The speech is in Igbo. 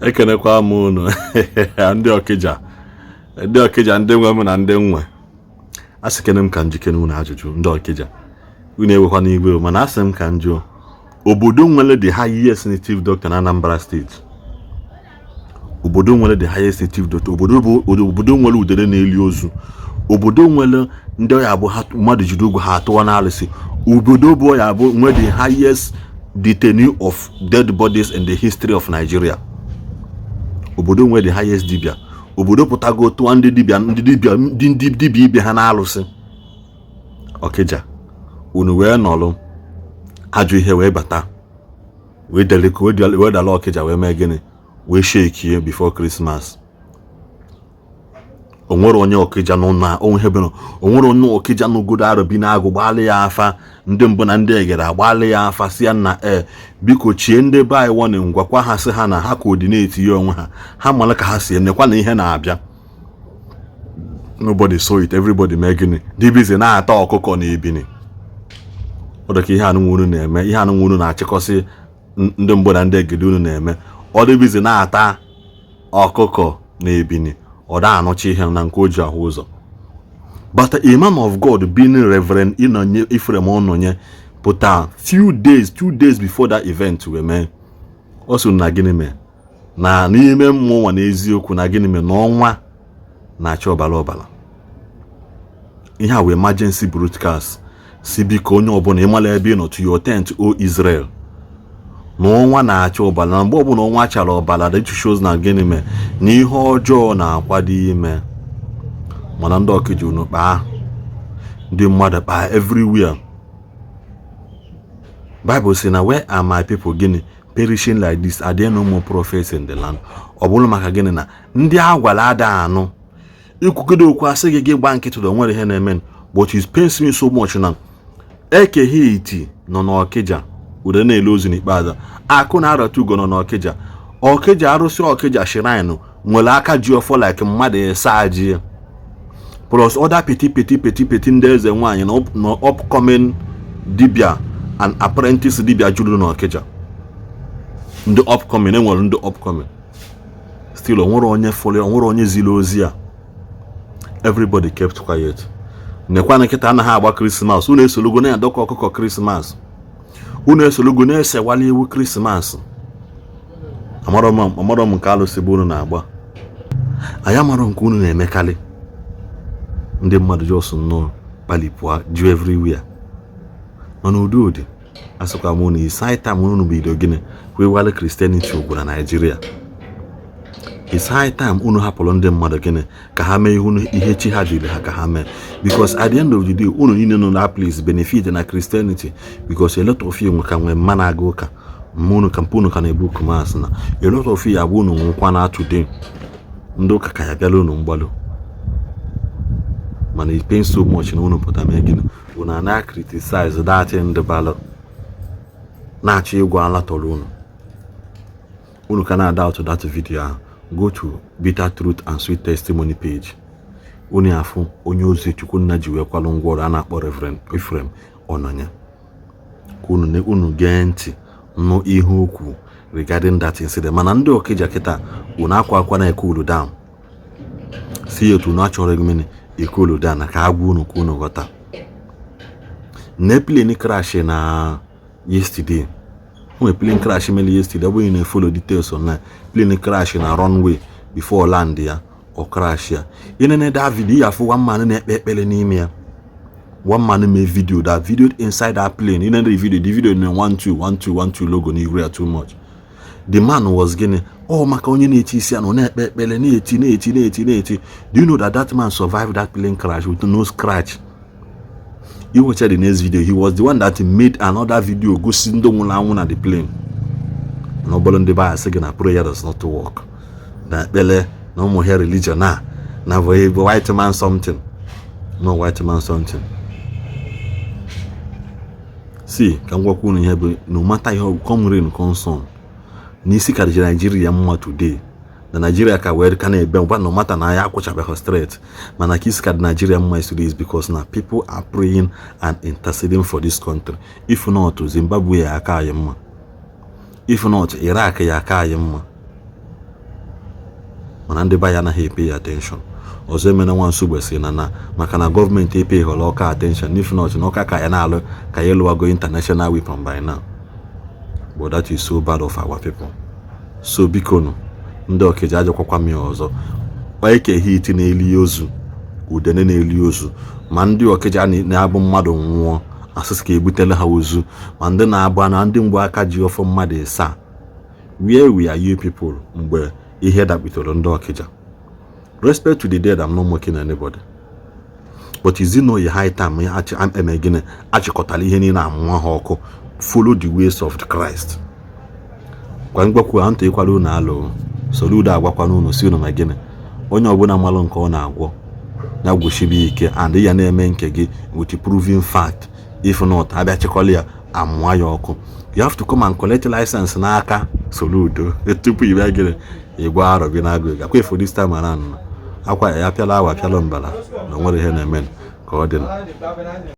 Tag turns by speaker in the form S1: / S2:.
S1: Ekenekwa m unu, ndị Ọkịja, ndị Ọkịja, ndị nwe m na ndị nwe. Asị kene m ka njikere unu ajụjụ. Ndị Ọkịja, unu ewekwa n'igwe, mana asị m ka njụ obodo nwere the highest native doctor na Anambra Steeti, obodo nwere the highest native doctor, obodo bụ obodo nwere udere na-eli ozu, obodo nwere ndị ọya bụ ha mmadụ jide ụgwọ ha atụwa n'alụsị, obodo bụ ya bụ nwere the highest detainee of dead bodies in the history of Nigeria, obodo nwere the highest dibia, obodo pụtago tụọ ndị dibia, ndị dibia, ndị dibia ibe ha na-alụsị. Ọkịja, unu wee nọlụ ajọ ihe wee bata wee dele wee dala Ọkịja wee mee gịnị? Wee shekie before Christmas. Onwere onye Ọkịja nọ na onwe ihe bụrụ onwere onye Ọkịja nọgodo arọ bi na-agụ gbalị ya afa. Ndị mbụ na ndị egere agbalị ya afa, si ya nna e biko chie ndị be anyị warning, gwakwa ha, sị ha na ha coordinate ya onwe ha, ha mara ka ha si emekwa na ihe na-abịa. Nobody saw it. Everybody mee gịnị? Dị busy na-ata ọkụkọ na ebini. Ọ dị ka ihe anụnwa unu na-eme, ihe anụnwa unu na-achịkọsị ndị mbụ na ndị egede unu na-eme. Ọ dị busy na-ata ọkụkọ na ebini, ọ da anụcha ihe na nke o ji ahụ ụzọ. But a man of God being Reverend Inonye Ephraim Ononye pụta few days, 2 days before that event wee mee, ọ sị na gịnị mee na n'ime mmụọ nwa n'eziokwu na gịnị mee na ọnwa na-achọ ọbara ọbara. Ihe a wee emergency broadcast si biko onye ọbụla ịmala ebe ị nọ, to your tent, o Israel, na ọnwa na-acha ọbara, na mgbe ọbụla ọnwa chara ọbara, that shows na gịnị mee na ihe ọjọọ na-akwado ime. Mana ndị Ọkịja, unu kpaa ndị mmadụ kpaa everywhere. Bible sị na where are my people gịnị perishing like this? Are there no more prophets in the land? Ọ bụrụ maka gịnị na ndị agwara ada anụ ikwugide okwu, asị gị gị gba nkịtị na onwere ihe na-eme. But it pains me so much na Eke Hit nọ n'Ọkịja ude na-ele ozu n'ikpeazụ, akụ na arata ugo nọ n'Ọkịja. Ọkịja arụsị, Ọkịja shrine nwere aka ji ọfọ like mmadụ ịsaa ji, plus other petty petty petty petty ndị eze nwaanyị na upcoming dibia and apprentice dibia juru n'Ọkịja. Ndị upcoming, enwere ndị upcoming still. Onwere onye fụrụ, onwere onye ziri ozi a. Everybody kept quiet. Nekwa nkịta anaghị agba Krismas. Unu esologo na-adọkọ ọkụkọ Krismas, unu esologo na-esewali ewu Krismas. Amarọ m nke alụsị bụ unu na-agba, anyị amarọ nke unu na-emekarị. Ndị mmadụ just nnọọ kpalipụa ju everywhere. Mana udo dị, asịkwa m unu, it's high time unu bido gịnị kwewale Christianity ugwu na Naijiria. It's high time unu hapụrụ ndị mmadụ gịnị ka ha mee ihe ihe chi ha dịrị ha ka ha mee, because at the end of the day, unu niile nọ na place benefit na Christianity, because a lot of you nwe ka nwee mma na-aga ụka mma unu ka mpa unu ka na-ebu kumas na a lot of you abụ unu nwụkwa na today, ndị ụka ka ya bịala unu mgbalụ. Mana it pains so much na unu pụta mee gịnị? Unu ana criticize that ndị balụ na-achọ ịgwa ala tọrọ unu. Unu ka na-ada out that video ahụ. Go to Bitter Truth and Sweet Testimony page, unu afụ onye ozi Chukwunna ji wee kwalụ ngwaọrụ a na-akpọ Reverend Ephraim Ononye, ka unu unu gee ntị nụ ihe okwu regarding that incident. Mana ndị Ọkịja kịta, unu akwa akwa na cool down, si etu unu achọrọ gịnị cool down na ka agwa unu ka unu ghọta na plane crash na yesterday. O nwere plane crash mere yesterday. Ọ bụghị na follow details online, plane crash na runway before land ya, ọ crash ya. Inene that video, ya afụ one man na-ekpe ekpere n'ime ya, one man mee video, that video inside that plane. Inene the video, the video na 121212 logo n'iru ya too much. The man was gịnị ọ maka onye na-eti isi anụ na-ekpe ekpere, na-eti, na-eti, na-eti, na-eti. Do you know that that man survived that plane crash with no scratch? You watch the next video, he was the one that made another video gosi ndị nwụrụ anwụ na the plane. Na ọbụla ndị be asị gị na prayer does not work, na ekpere na ụmụ ha religion a na bụ white man something, no white man something. See, ka m gwakwa unu ihe bụ, no matter ihe, come rain come sun, n'isi ka dị Nigeria mma today na Nigeria ka wee ka na-ebe ngwa. No matter na ya akwụchabeghị straight, mana ka isi ka dị Nigeria mma today is because na people are praying and interceding for this country. If not, Zimbabwe ya aka anyị mma. If not, Iraq ya aka anyị mma. Mana ndị be ya anaghị epay ya attention. Ọzọ emena nwa nsogbe si na maka na gọọmenti epay họrọ Ọka attention. If not, na Ọka ka ya na-alụ ka ya lụwago international weapon by now. But that is so bad of our people. So biko nụ, ndị Ọkịja, ajọkwakwa m ya ọzọ. Eke hit na-eli ozu, udene na-eli ozu. Ma ndị Ọkịja na-abụ mmadụ nwụọ, asịsị ka ebutela ha ozu. Ma ndị na-abụ na ndị mgbe aka ji ọfọ mmadụ ịsaa, where were you people mgbe ihe dakputere ndị Ọkịja? Respect to the dead, I'm not mocking anybody, but is it not a high time eme gịnị, achịkọtara ihe niile, amụọ ha ọkụ, follow the ways of the Christ? Gwa mgbakwu a ntị ịkwara unu alụ. Soludo agwakwana unu si unu ma gịnị, onye ọbụla malụ nke ọ na-agwọ ya gwụchibe ike and ya na-eme nke gị with proving fact. If not, abịa chịkọla ya, amụọ ya ọkụ. You have to come and collect license n'aka Soludo tupu ị bịa gịnị, ịgwa arọ gị na-agụ gakwa. For this time around, akwa ya pịala awa pịala mbala na onwere ihe na-eme ka ọ dị.